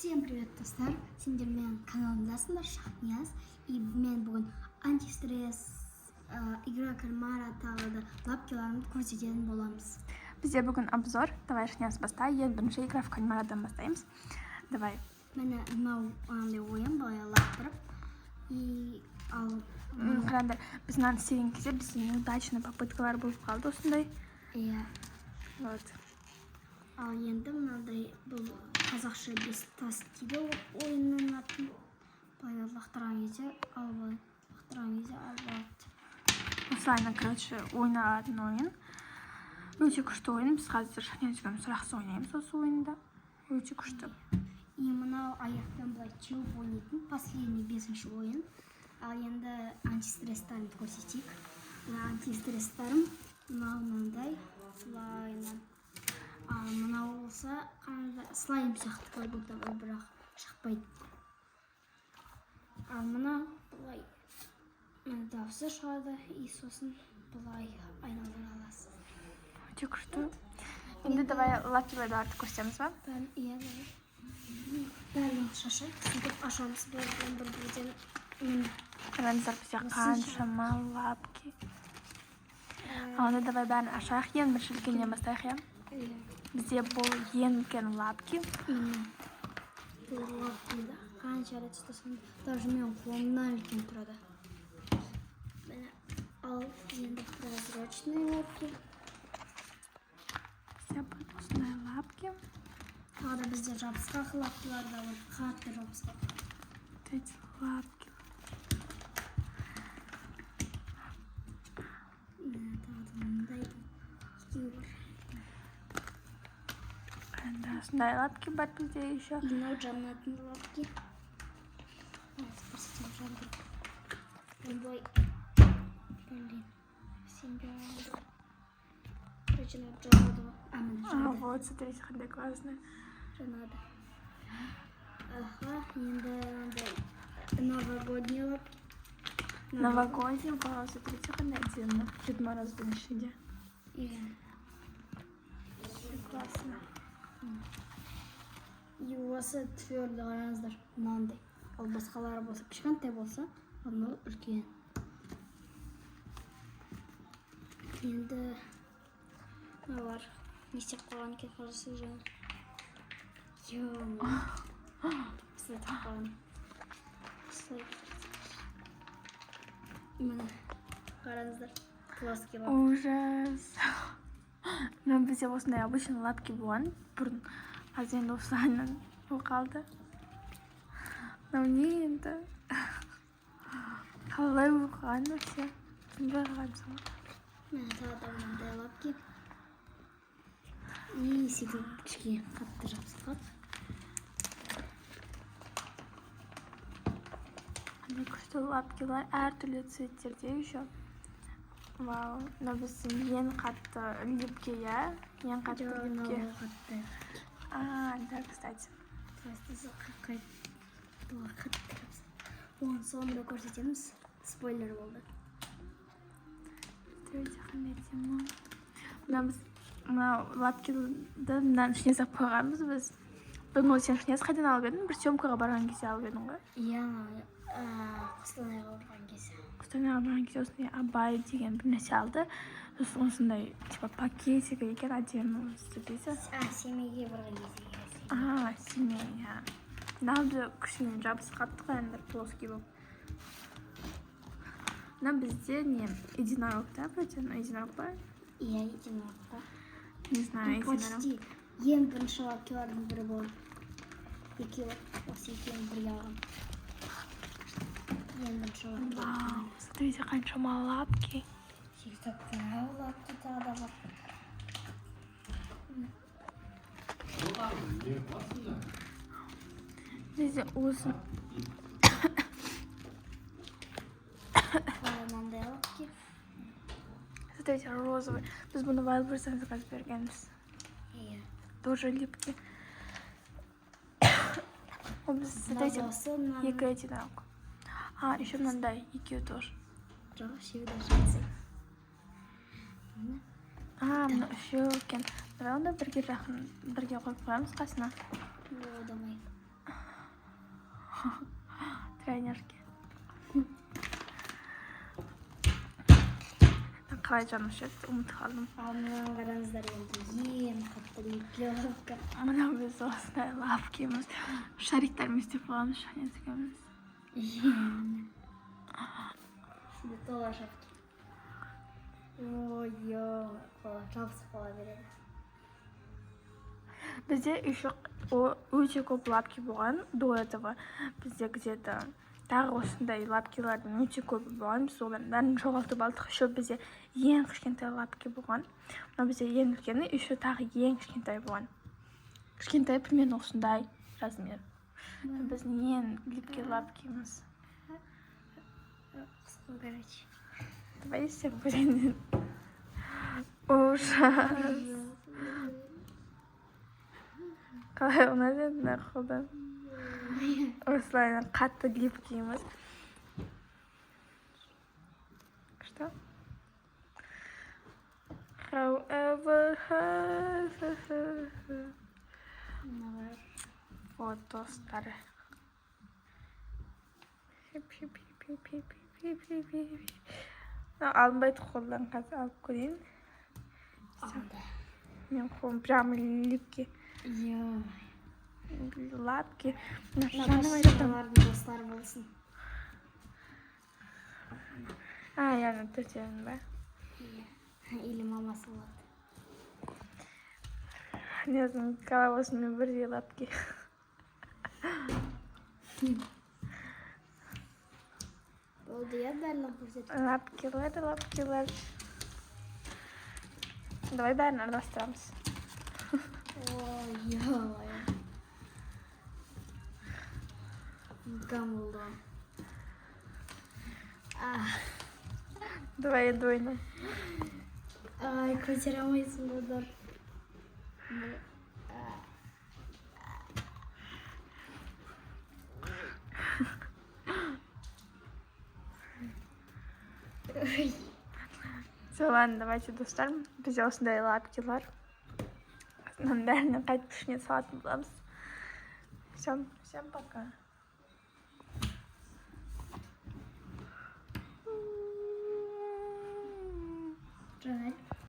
Всем привет, достар! Сендер менің каналымдасыңдар, Шахнияз. И мен бүгін антистресс, игра кальмара, тағы да лапкиларымды көрсететін боламыз. Бізде бүгін обзор. Давай, Шахнияз, баста. Ең бірінші игра в кальмарадан бастаймыз. Давай. Міне, мынау андай ойын, былай лақтырып и ал. Қараңдар, біз мынаны істеген кезде бізде неудачный попыткалар болып қалды осындай. Иә. Вот. Ал енді мынандай, бұл қазақша бес тас дейді ойынның атын. Былай лақтырған кезде алып алады, лақтырған кезде алып алады. Осылай, короче, ойналатын ойын. Өте күшті ойын. Біз қазір Шахнияз екеуміз жақсы ойнаймыз осы ойында. Өте күшті. И мынау аяқпен былай теуіп ойнайтын последний, бесінші ойын. Ал енді антистресстарымды көрсетейік. Мына антистресстарым мынау мынандай былайынан. Ал мынау болса қандай слайм сияқты, как будто бы, бірақ шықпайды. Ал мына былай, мына дауысы шығады и сосын былай айналдыра аласыз. Өте күшті. Енді давай лапкиларды көрсетеміз ба? Бәрін, иә, давай. Бәрін шашайық, сөйтіп ашамыз бәрін бір бірден. Міне. Қараңыздар, бізде қаншама лапки. Ал онда давай бәрін ашайық. Ең бірінші үлкеннен бастайық, иә? Иә. Бізде бұл ең үлкен лапки. Міне. Бұл лапкиді қанша рет ұстасам, даже менің қолымнан үлкен тұрады. Міне. Ал енді прозрачный лапки. Бізде бұл осындай лапки. Тағы да бізде жабысқақ лапкилар да бар. Қатты жабысқақ. Вот эти лапки. Міне, тағы да мындай екеуі бар. Қараңдар, осындай лапки бар бізде еще. И мынау жанатын лапки. Қазір көрсетемін жандырып. Он былай. Блин. Сенбей қалды. Короче, мынау жанады ғой. А, міне А, жанады. вот, смотрите, қандай классный. Жанады. Аха, енді мынандай новогодний лапки. Новогодний, вау, смотрите, қандай әдемі. Дед Морозбен ішінде. Иә. Очень классно. И осы твердый, қараңыздар, мынандай. Ал басқалары болса кішкентай болса, ал мынау үлкен. Енді мыналар не істеп қойған екен, қарасы жаңа. Осылай тұрып қалған. Осылай. Міне, қараңыздар, плоский лапки. Ужас. Ну, бізде осындай обычный лапки болған бұрын. Қазір енді осылайынан болып қалды. Мынау не енді? Қалай болып қалған вообще? Түсінбей қалғансың ғой. Міне, тағы да мынандай лапки. И сөйтіп кішкене қатты жабысып қалды. Қандай күшті лапкилар, әртүрлі цветтерде еще. Вау, мынау біздің ең қатты липкий, иә? Ең қатты Жоқ, липкий. Мынау қатты. А, да, кстати. Просто бұлар қатты жабысады. Оның соңында көрсетеміз. Спойлер болды. Смотрите, қандай әдемі. Мына біз мынау лапкиді мынаның ішіне салып қойғанбыз біз. Бүгін сен, Шахнияз, қайдан алып едің? Бір съемкаға барған кезде алып едің ғой. Иә, Қостанайға барған кезде. Қостанайға барған кезде осындай Абай деген бір нәрсе алды. Сосын осындай типа пакетик екен, әдемі, смотрите. А, Семейге барған кезде. А, Семей, иә. Мынау да кішкене жабысып қалыпты, қараңдар, плоский болып. Мына бізде не, единорог, да, вроде? Мына единорог па? Иә, единорог қой. Не знаю, Бұл единорог. почти ең бірінші лапкилардың бірі болды. Екеуі, осы екеуін бірге алғам. Ең бірінші лапки. Вау, смотрите, қаншама лапки. Сөйтіп мынау лапки тағы да бар. Бізде осы Тағы мынандай лапки. Смотрите, розовый. Біз бұны Wildberries-тен заказ бергенбіз. Иә. Тоже липкий. Ол біз, смотрите, Мынау мынаның екі единорог. А, еще мынандай екеуі тоже. Жоқ, үшеуі де жақсы. А, мына үшеуі екен. Давай онда бірге жақын, бірге қойып қоямыз қасына. О, давай. Тройняшки. Қалай жанушы еді, ұмытып қалдым. Ал мынаны қараңыздар, енді ең қатты липкий лапка. Мынау біз осындай лапкиміз. Шариктармен істеп қойғанбыз, Шанец екеуміз. Ішінде тола шапки. Ой, ё, жабысып қала береді. Бізде еще өте көп лапки болған до этого. Бізде где-то тағы осындай лапкилардың өте көбі болған. Біз олардың бәрін жоғалтып алдық. Еще бізде ең кішкентай лапки болған. Мынау бізде ең үлкені, еще тағы ең кішкентай болған. Кішкентай примерно осындай размер. Біздің ең липкий лапкиміз. Қысқы, короче. Давай істеп көрейін. Ужас. Қалай ұнады енді мына қолдан? Осылай қатты липкийміз. Что? However, Мыналар. Вот, достар. Хип, хип, хип, хип, хип, хип, хип, хип, хип. Мынау алынбайды қолдан, қазір алып көрейін. Алынды. Менің қолым прямо липкий. Ё. Лапки. Мына Мына жанып айтады. машиналардың достары болсын. А, яғни төртеуін ба? Иә. Или мамасы болады. Нездің головасымен бірдей лапки. Болды, иә, барлығын көрсеттік. Лапкилар, лапкилар. Давай бәрін араластырамыз. Ой, ё-моё. Гам болды ғой. А, Давай енді ойна. Ай, көтере алмайсың ғой. Ой. Все, ладно, давайте, достар. Бізде осындай лапкилар. Мынаның бәрін қайтып ішіне салатын боламыз. Всем, всем пока. Жанель.